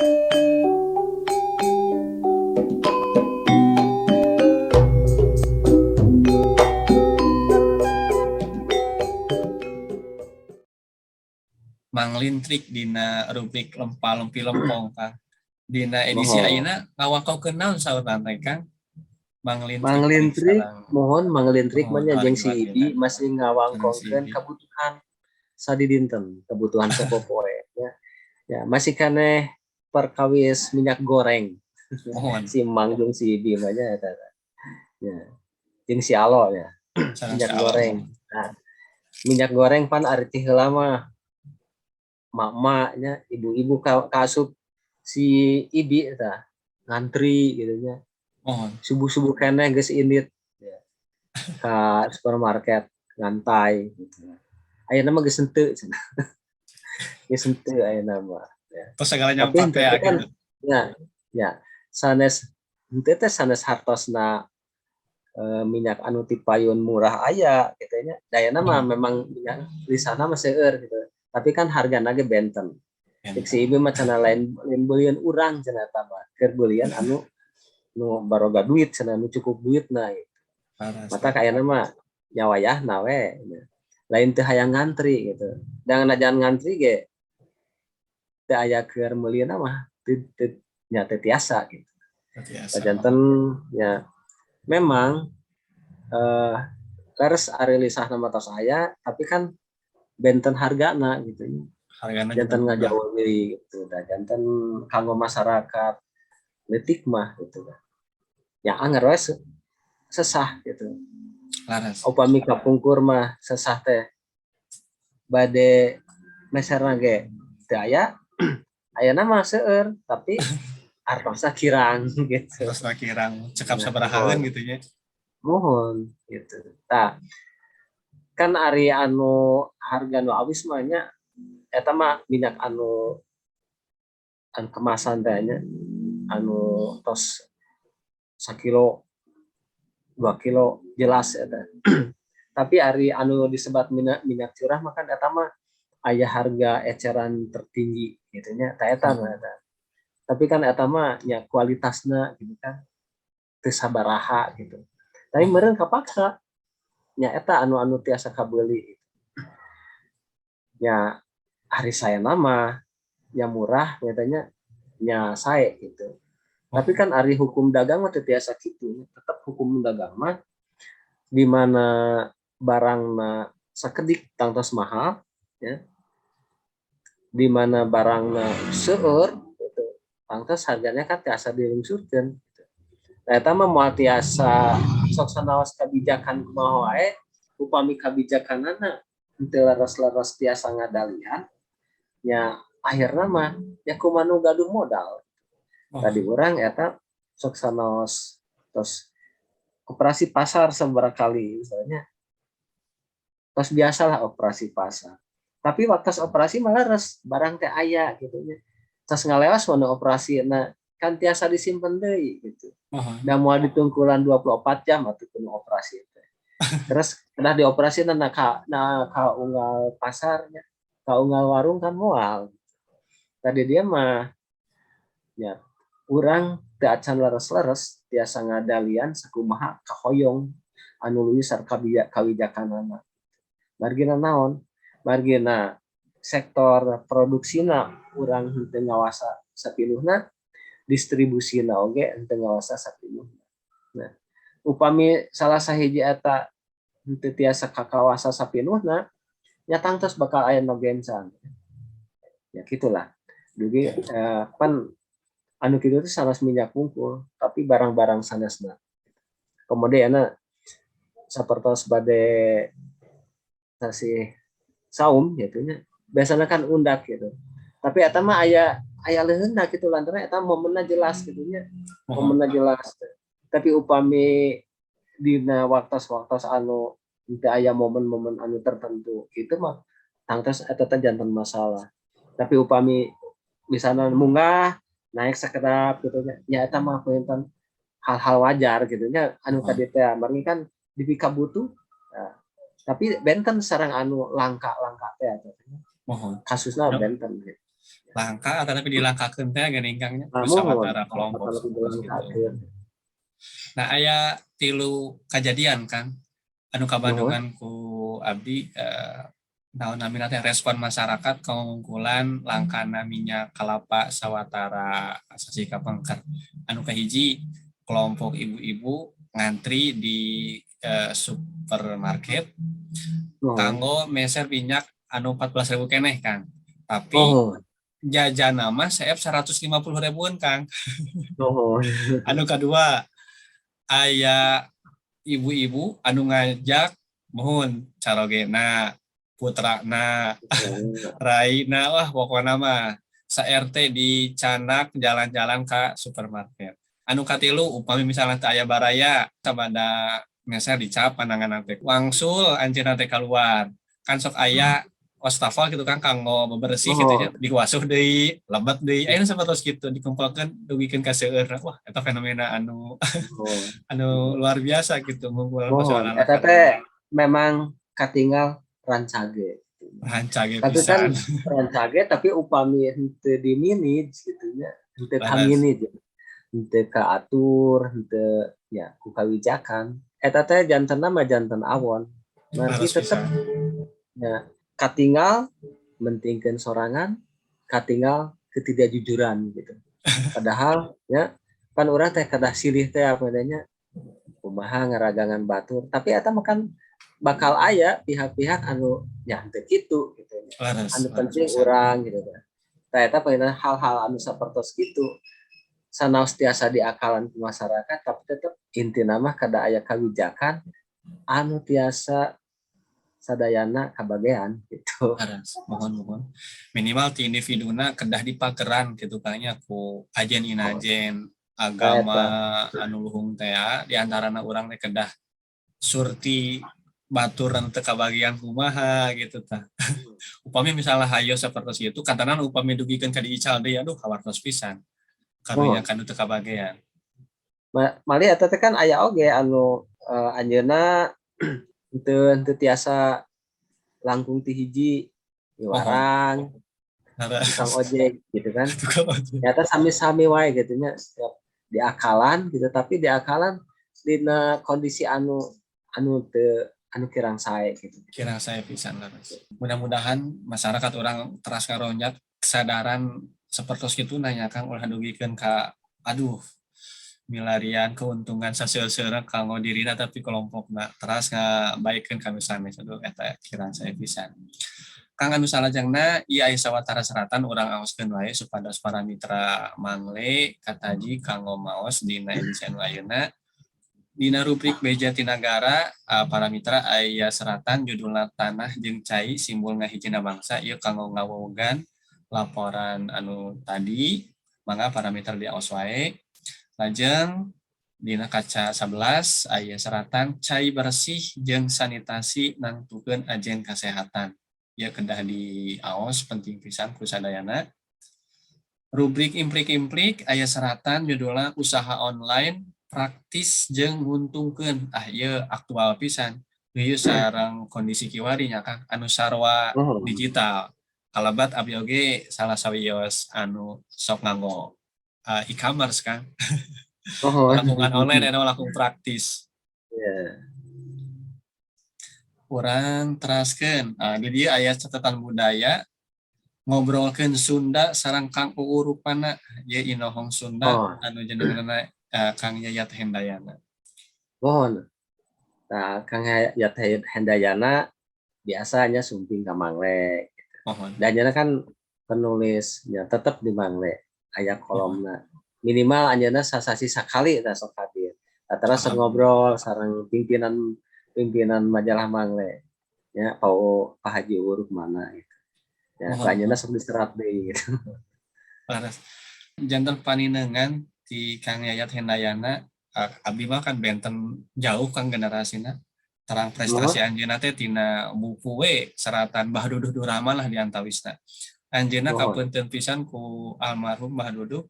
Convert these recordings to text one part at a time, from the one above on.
Mang Lintrik dina rubrik Lempa Lempi Lempong, Kang. Dina edisi Mohon. Ayeuna ngawangkongkeun naon saurna teh, Kang? Mang Lintrik. Mang Lintrik, sareng mohon Mang Lintrik Mohon, mah jeung si wargi Ibi masih ngawangkongkeun Jeung si Ibi. Kebutuhan sadidinten, kebutuhan sapopoe ya. Ya, masih keneh perkawis minyak goreng. Mohon. Si Mang jeung si Ibi mah nya eta. Ya. Jeung si Alo ya. Sareng Minyak si Alo. Goreng. Nah, minyak goreng pan ari ti heula mah mak-mak nya, ibu-ibu kaasup si Ibi eta ngantri gitu nya. Mohon. Subuh-subuh keneh geus indit ya, ka supermarket ngantai gitu. Ayeuna mah geus henteu cenah. Geus henteu ayeuna mah ya. Terus segala Tapi nyampat henteu teh kan gitu. Ya, ya sanes henteu teh sanes hartosna minyak anu tipayun murah aya gitu nya. Da ayeuna mah memang minyak di sana mah seueur gitu. Tapi kan hargana ge benten. Cek si Ibi mah cenah lain lain beulian urang cenah eta mah. Keur beulian anu nu baroga duit cenah, nu cukup duitna gitu. Parah. Mata kayakna mah nya wayahna we. Lain teu hayang ngantri gitu. Dan najan ngantri ge teu aya keur meulina mah teu teu nya teu tiasa gitu. Biasa. Janten ya memang leres ari lisahna mah tos aya, tapi kan benten hargana gitu. Hargana Janten juga ngajauh deui gitu. Da janten kanggo masyarakat leutik mah gitu kan. Ya anger we sesah gitu. Laras. Upami kapungkur mah sesah teh bade meserna ge teu aya, ayeuna mah seueur tapi artosna kirang gitu. Terus kirang cekap Nah, sabarahaeun mohon. Gitu nya. Mohon gitu. Tah, kan ari anu harga nu awis mah nya eta mah minyak anu anu kemasan teh nya, anu tos sakilo, 2 kilo jelas eta. Tapi ari anu disebat minyak minyak curah mah kan eta mah aya harga eceran tertinggi gitu nya, tah eta mah eta. Tapi kan eta mah nya kualitasna gitu kan teu sabaraha gitu. Tapi meureun kapaksa nya eta anu anu tiasa kabeuli. Nya ari saena mah nya murah nyatanya nya sae gitu. Tapi kan ari hukum dagang mah teu tiasa kitu, tetep hukum dagang mah di mana barangna sakedik tangtos mahal ya. Di mana barangna seueur gitu, tangtos harganya kan tiasa dilungsurkeun gitu. Nah, eta mah moal tiasa sok sanaos kebijakan kumaha wae, upami kabijakanana henteu leres-leres tiasa ngadalian nya, akhirna mah ya kumaha nu gaduh modal. Tadi urang eta sok sanaos tos operasi pasar sabaraha kali misalnya, tos biasalah operasi pasar, tapi waktu operasi mah leres barang teh aya gitu nya. Tos ngalewas mana operasi, nah kan tiasa disimpen deui gitu. Da moal ditungkulan 24 jam atuh kudu operasi teh. Terus kedah dioperasi na ka na ka unggal pasarnya, ka unggal warung kan moal. Tadi dia mah ya urang teu acan leres-leres tiasa ngadalian sakumaha kahoyong anu leuwih sareng kawijakanana. Margina naon? Margina sektor produksina urang henteu ngawasa sapinuhna, distribusina oge henteu ngawasa sapinuhna. Nah, upami salah sahiji eta henteu tiasa kakawasa sapinuhna, nya tangtos bakal aya nu gancang. Ya gitulah. Dugi pan anu kitu teh sanes minyak wungkul, tapi barang-barang sanesna. Kemudian sapertos bade sasih saum gitu nya, biasanya kan undak gitu. Tapi eta mah aya aya leuheunna gitu lantaran eta momenna jelas gitu nya. Momenna jelas. Tapi upami dina waktos-waktos anu teu aya momen-momen anu tertentu gitu mah tangtos eta teh janten masalah. Tapi upami misalnya munggah naik sakedap gitu nya, ya eta mah punten hal-hal wajar gitu nya anu tadi teh margi kan dipikabutuh. Nah, tapi benten sareng anu langka-langka teh eta. Mohon. Kasusna Ya. Benten gitu. Langka tapi dilangkakeun teh geuning, Kang, nya. Nah, ku sawatara kelompok kalau gitu. Dilangkakeun. Nah, aya tilu kajadian, Kang, anu kabandungan ku abdi, naon namina teh, respon masyarakat kangungkulan langkana minyak kalapa sawatara sasi kapengker. Anu kahiji, kelompok ibu-ibu ngantri di supermarket kanggo meser minyak anu 14.000 keneh, Kang. Tapi jajanna mah seep 150 ribuan, Kang. Anu kedua, aya ibu-ibu anu ngajak mohon carogena, putrana, raina, wah pokoknya mah sa RT dicandak jalan-jalan ke supermarket. Anu katilu, upami misalnya teu aya baraya sabada meser dicap panangan teh wangsul anjeunna teh keluar kan, sok aya wastafel gitu kan kanggo bebersih gitu nya, diwasuh deui, lebet deui. Ayeuna sapertos kitu dikumpulkeun dugikeun ka seueur. Wah, eta fenomena anu anu luar biasa gitu ngungkulan persoalan. Eta teh memang katinggal rancage. Rancage Tapi kan pisan. Rancage, tapi upami henteu di manage gitu nya, henteu ka-manage, henteu kaatur, henteu ya ku kawijakan. Eta teh jantenna mah janten awon. Margi tetep ya katinggal mentingkeun sorangan, katinggal ketidakjujuran gitu. Padahal ya pan urang teh kedah silih teh apa adanya, kumaha ngaragangan batur, tapi eta mah kan bakal aya pihak-pihak anu nya henteu kitu gitu nya. Anu penting urang gitu kan. Tah, eta panginten hal-hal anu sapertos kitu sanaos tiasa diakalan ku masyarakat, tapi tetep intina mah kedah aya kawijakan anu tiasa sadayana kabagean gitu. Leres, muhun muhun. Minimal ti individuna kedah dipageran gitu kayaknya ku ajen inajen agama anu luhung teh, di antarana urang teh kedah surti batur teu kabagian kumaha gitu tah. Upami misalnya hayo sapertos itu kantenan upami dugikeun ka diical deui, aduh, kawartos pisan. Karunya kan teu kabagian. Malih eta teh kan aya oge anu anjeunna henteu henteu tiasa langkung ti hiji miwarang, tukang ojek gitu kan. Tukang ojek. Ternyata sami-sami wae gitu nya, setiap diakalan gitu, tapi diakalan dina kondisi anu anu teu anu kirang sae gitu. Kirang sae pisan, leres. Mudah-mudahan masyarakat urang teras ngaronjat kesadaran sepertos kitu nanya, Kang, ulah dugikeun ka aduh milarian keuntungan saseuseurna kanggo dirina, tapi kelompokna teras ngabaikeun kami sanes. Aduh, eta kirang sae pisan. Kang, anu salajengna ieu aya sawatara seratan, urang aoskeun wae supados para mitra Mangle kataji kanggo maos dina edisi anu ayeuna. Dina rubrik Beja ti Nagara, para mitra, aya seratan judulna Tanah jeung Cai Simbol Ngahijina Bangsa. Ieu kanggo ngawewegan laporan anu tadi, mangga para mitra diaos wae. Lajeng dina kaca 11 aya seratan Cai Bersih jeung Sanitasi Nangtukeun Ajen Kasehatan. Ieu kedah diaos, penting pisan ku sadayana. Rubrik Implik-implik aya seratan judulna Usaha Online Praktis jeung Nguntungkeun. Ah, ieu aktual pisan. Ieu sareng kondisi kiwari nya, Kang, anu sarwa digital. Kalebat abdi oge salah sawios anu sok nganggo e-commerce, Kang. Langkungan online eta langkung praktis. Urang teraskeun. Ah, di dieu aya catatan budaya, ngobrolkeun Sunda sareng Kang Uu Rupana, ieu inohong Sunda anu jenengna Kang Yayat Hendayana. Muhun. Nah, Kang Yayat Hendayana biasanya sumping ka Mangle. Muhun. Dan anjeunna kan penulis ya tetep di Mangle aya kolomna. Minimal anjeunna sasasi sakali tah sok hadir. Tah, terus sok ngobrol sareng pimpinan pimpinan majalah Mangle. Ya, Pak Pak Haji Uu Rukmana gitu. Ya, anjeunna sok diserat deui gitu. Leres. Janten paninengan ti Kang Yayat Hendayana, abdi mah kan benten jauh, Kang, generasina. Terang prestasi anjeunna teh tina buku we seratan Mbah Duduh Durahman lah diantawisna. Anjeunna kapeunteun pisan ku almarhum Mbah Duduh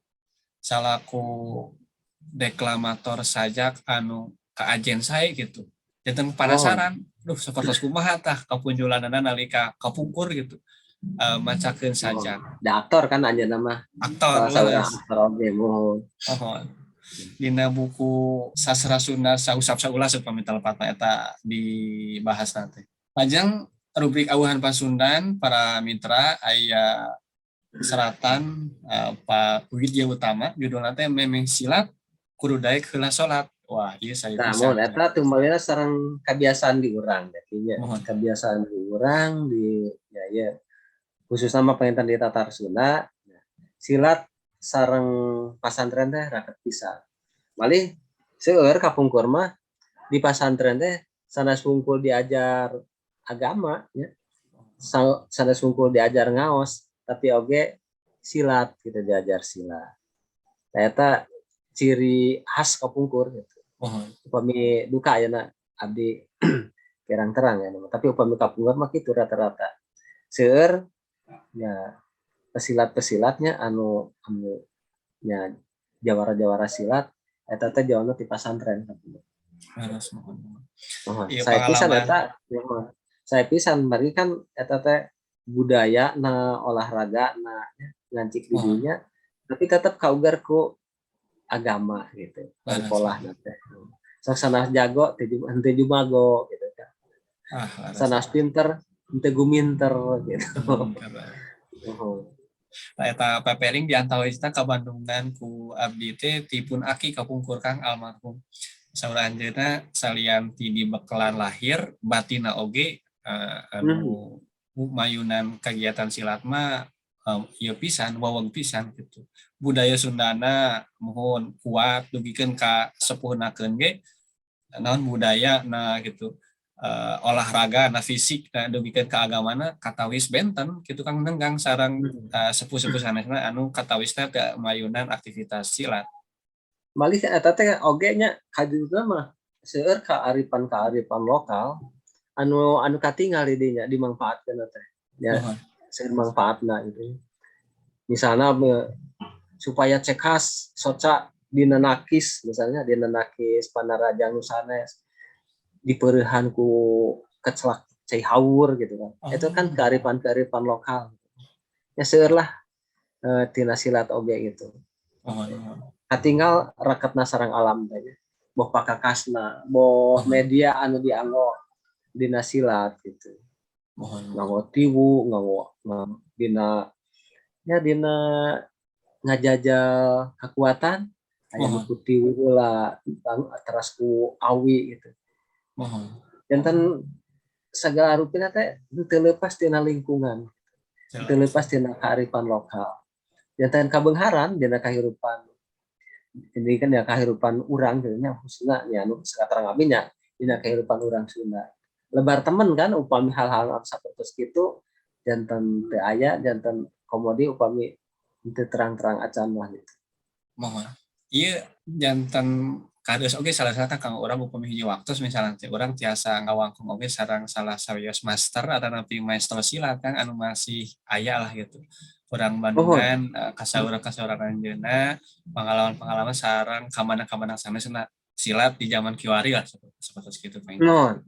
salaku deklamator sajak anu kaajen sae gitu. Janten penasaran, duh, sapertos kumaha tah kapunjulanana nalika kapungkur gitu. Macakeun sajak. Da aktor kan anjeunna mah. Aktor. Salah saurang leres. Aktor oge, muhun. Muhun. Dina buku Sastra Sunda Sausap Saulas upami telepatna eta dibahas nanti. Lajeng rubrik Awuhan Pasundan, para mitra, aya seratan Pak Widya Utama, judulna teh Memeh Silat Kudu Daek Heula Salat. Wah, ieu saya Nah, bisa. Muhun, eta tumbalina sareng kebiasaan di urang nya. Muhun. Kebiasaan di urang di ya ya khususnya mah panginten di Tatar Sunda, silat sareng pasantren teh raket pisan. Malih seueur kapungkur mah di pasantren teh sanes wungkul diajar agama nya. Sanes wungkul diajar ngaos, tapi oge silat gitu, diajar silat. Nah, eta ciri khas kapungkur gitu. Muhun. Upami duka ayeuna abdi kirang terang ya, tapi upami kapungkur mah kitu rata-rata. Seueur ya pesilat-pesilatnya anu anu nya jawara-jawara silat eta teh jauhna ti pasantren. Leres, muhun. Muhun. Muhun. Iya, Saya pisan pengalaman. Eta, muhun. Saya pisan berarti kan eta teh budaya na olahraga na ngancik di dinya, tapi tetap kaugar ku agama gitu. Leres. Sekolah teh. Sok sanes jago teu henteu jumago gitu kan. Ah, leres. Sanes pinter henteu guminter gitu. Muhun. Nah, eta pepering di antawisna ka Bandungan ku abdi teh ti pun aki kapungkur, Kang, almarhum. Saur anjeunna salian ti dibekelan lahir batina oge anu mayunan kegiatan silat mah ieu pisan, waweg pisan gitu. Budaya Sundana muhun kuat dugikeun ka sepuhnakeun ge naon budaya nah gitu. Olahraga na fisik nah dugikeun ka agamana katawis benten gitu, Kang, nenggang sareng sepuh-sepuh sanesna anu katawisna teu mayunan aktivitas silat. Malih eta teh oge nya kadituna mah seueur kearifan-kearifan lokal anu anu katingal di dinya dimanfaatkeun teh. Ya, seueur manfaatna gitu. Misalnya supaya cekas soca dina nakis, misalnya dina nakis panarajang nu sanes dipeureuhan ku kecelak cai haur gitu kan. Itu kan kearifan-kearifan lokal. Ya seueur lah tina silat oge gitu. Muhun, muhun. Katinggal reketna sareng alam teh nya. Boh pakakasna, boh media anu dianggo dina silat gitu. Muhun. Nganggo tiwu, nganggo dina ya dina ngajajal kekuatan aya nu ku tiwu heula, teras ku awi gitu. Janten sagala rupina teh teu leupas tina lingkungan, teu leupas tina kearifan lokal. Janten kabeungharan dina kahirupan ini kan ya, kahirupan urang gitu nya, khususna nya anu sakaterang abdi nya dina kehidupan urang Sunda. Lebar temen kan upami hal-hal anu sapertos kitu janten teu aya, janten komodi upami teu terang-terang acan mah gitu. Muhun. Ieu janten kados oge salah satu kang urang upami hiji waktu misalnya teh urang tiasa ngawangkong oge sareng salah sawios master atanapi maestro silat, Kang, anu masih aya lah gitu. Urang Bandungan kasaurang-kasauran anjeunna pengalaman-pengalaman sareng kamana-kamana sanesna silat di zaman kiwari lah, seperti kitu paling. Muhun.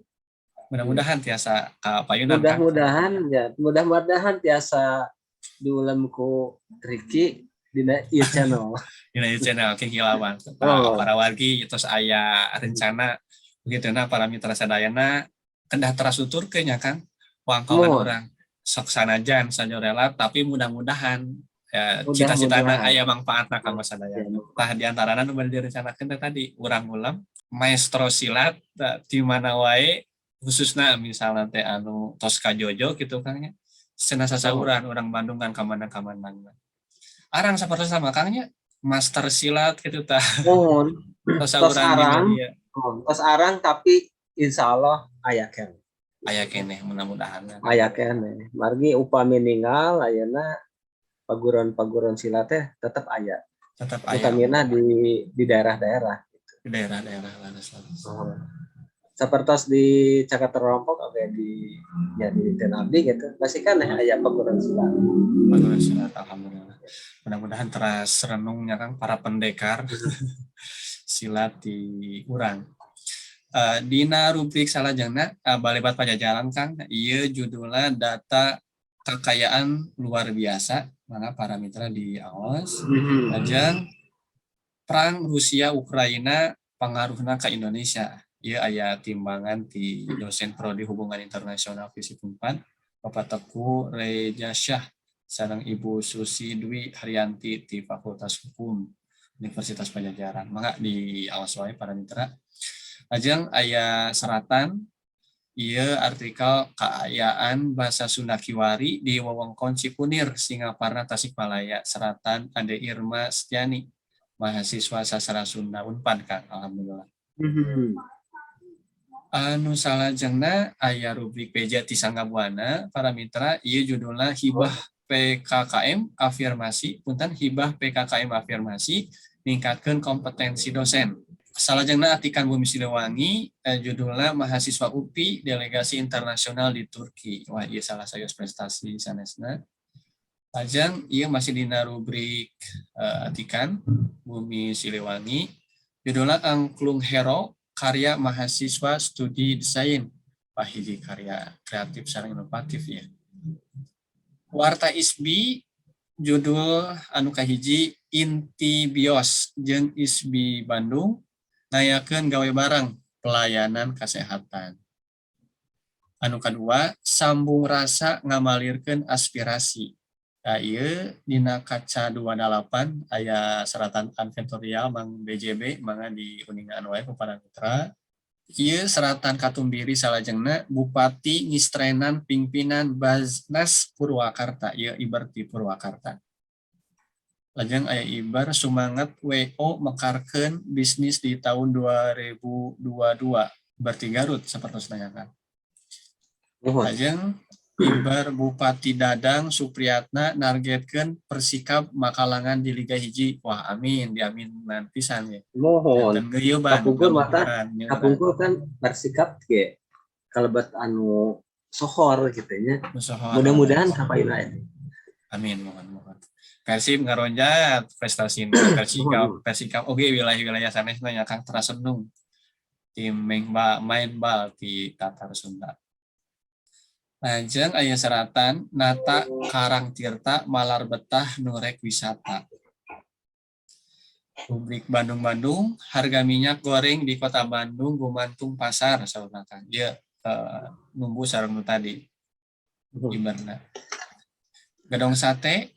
Mudah-mudahan tiasa ka payunan, Kang. Mudah-mudahan ya, mudah-mudahan tiasa diulem ku Riki dina ieu channel. Dina ieu channel Kikilawan. Para, para wargi terus aya rencana begitu nah, para mitra sadayana kedah teras tuturkeun nya, Kang, wangkongan urang sok sanajan sajorela, tapi mudah-mudahan ya, cita-citana Mudah-mudahan. Aya manfaatna kanggo sadayana. Tah, di antarana nu bade direncanakeun teh tadi urang ulam maestro silat tah, di mana wae khususna misalnya teh anu tos kajojo gitu, Kang, nya cenah sasauran urang Bandung kan kamana-kamana arang sapertos sama Kang nya master silat gitu tah. Muhun. Tos Tos sauran di arang, media. Muhun. Tos arang tapi insya Allah aya keneh. Aya keneh mudah-mudahan. Aya keneh. Margi upami ningal ayeuna paguron-paguron silat teh tetep aya. Tetep aya. Utamina di daerah-daerah gitu. Di daerah-daerah, leres leres. Muhun. Sapertos di Caket Rompok oge di ya di Ten Abdi gitu. Masih kan aya paguron silat. Paguron silat, alhamdulillah. Mudah-mudahan teras renungnya, Kang, para pendekar silat di urang. Dina rubrik salajengna Balebat Pajajaran, Kang, ieu judulna data Kekayaan luar biasa, mana para mitra diaos. Lajeng perang Rusia Ukraina pengaruhna ke Indonesia. Ieu aya timbangan di dosen prodi Hubungan Internasional FISIP Unpad, Bapak Teku Reja Syah, sareng Ibu Susi Dwi Haryanti di Fakultas Hukum Universitas Padjadjaran. Mangga diaos wae, para mitra. Lajeng aya seratan ieu artikel kaayaan bahasa Sunda Kiwari di wewengkon Cikunir, Singaparna, Tasikmalaya, seratan Ade Irma Setiani, mahasiswa sastra Sunda Unpad, Kang, alhamdulillah. Anu salajengna aya rubrik Beja ti Sanggabuana, para mitra, ieu judulna hibah PKKM afirmasi, punten, hibah PKKM afirmasi ningkatkeun kompetensi dosen. Salajengna atikan Bumi Siliwangi, judulna mahasiswa UPI delegasi internasional di Turki. Wah, ieu salah sawios prestasi sanesna. Lajeng ieu masih dina rubrik atikan Bumi Siliwangi, judulna Angklung Hero karya mahasiswa studi desain. Wah, hiji karya kreatif sareng inovatif ya. Warta ISBI judul anu kahiji, Inti Bios jeung ISBI Bandung ngayakeun gawe bareng pelayanan kesehatan. Anu kadua, sambung rasa ngamalirkeun aspirasi. Nah, ieu dina kaca 28 aya seratan advertorial Mang BJB, mangga diuningaan wae ku para mitra. Ieu seratan Katumbiri salajengna, Bupati ngistrenan pimpinan Baznas Purwakarta, ieu ibar ti Purwakarta. Lajeng aya ibar sumanget WO mekarkeun bisnis di tahun 2022, berarti Garut sapertos nanyakan. Muhun. Lajeng ibar Bupati Dadang Supriyatna nargetkeun Persikab makalangan di Liga 1. Wah, amin, diaminan pisan ya. Muhun. Dan geuyeban. Kapungkur mata, kapungkur kan Persikab ge kalebet anu sohor gitu nya. Mudah-mudahan kapayuna ya. Amin, mohon mohon. Persib ngaronjat prestasi Persikab, Persikab oke, wilayah-wilayah sanesna nya, Kang, teras senung tim main bal, main bal di Tatar Sunda. Lajeng aya seratan Nata Karang Tirta malar betah nu rek wisata. Rubrik Bandung-Bandung, harga minyak goreng di Kota Bandung gumantung pasar saurna, Kang. Ieu numbu sareng nu tadi ibarna. Gedong Sate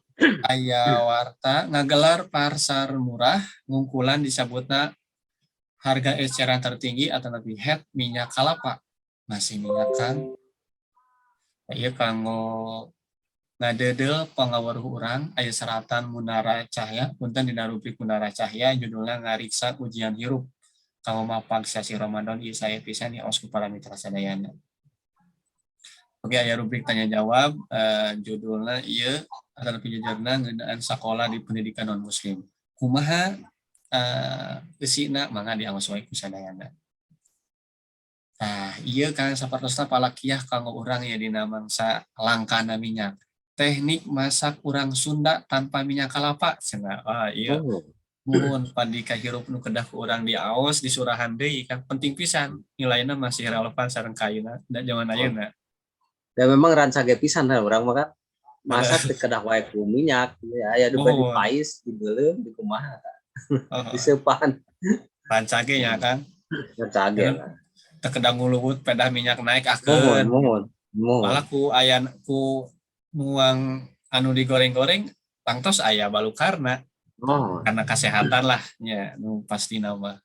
aya warta ngagelar pasar murah ngungkulan disebutna harga eceran tertinggi atau lebih head minyak kalapa, masih minyak, Kang. Ieu kanggo ngadeudeuh pangaweruh urang, aya seratan Munara Cahya, punten, dina rubrik Munara Cahya judulna ngariksa ujian hirup kanggo mapag sasi Ramadan. Ieu sae pisan diaos ku para mitra sadayana. Oke, aya rubrik tanya jawab, judulna ieu atau lebih jujurna ngeunaan sakola di pendidikan non muslim. Kumaha eusina, mangga diaos wae ku sadayana. Nah, ieu kan sapertosna palakiah kanggo urang ya dina mangsa langkana minyak. Teknik masak urang Sunda tanpa minyak kalapa cenah. Wah, ieu muhun padika hirup nu kedah ku urang diaos disurahan deui kan penting pisan, nilainya masih relevan sareng ka ayeuna da zaman ayeuna. Dan memang rancage pisan lah urang mah kan masak teu kedah wae ku minyak ya, aya nu bade pais dibeuleum di kumaha diseupan. Rancage nya kan. Rancage lah. Teu kedah nguluwut pedah minyak naik Muhun, akeun. Muhun muhun. Malah ku aya ku nuang anu digoreng-goreng tangtos aya balukarna. Muhun. Karena kesehatan lah nya nu pasti nama.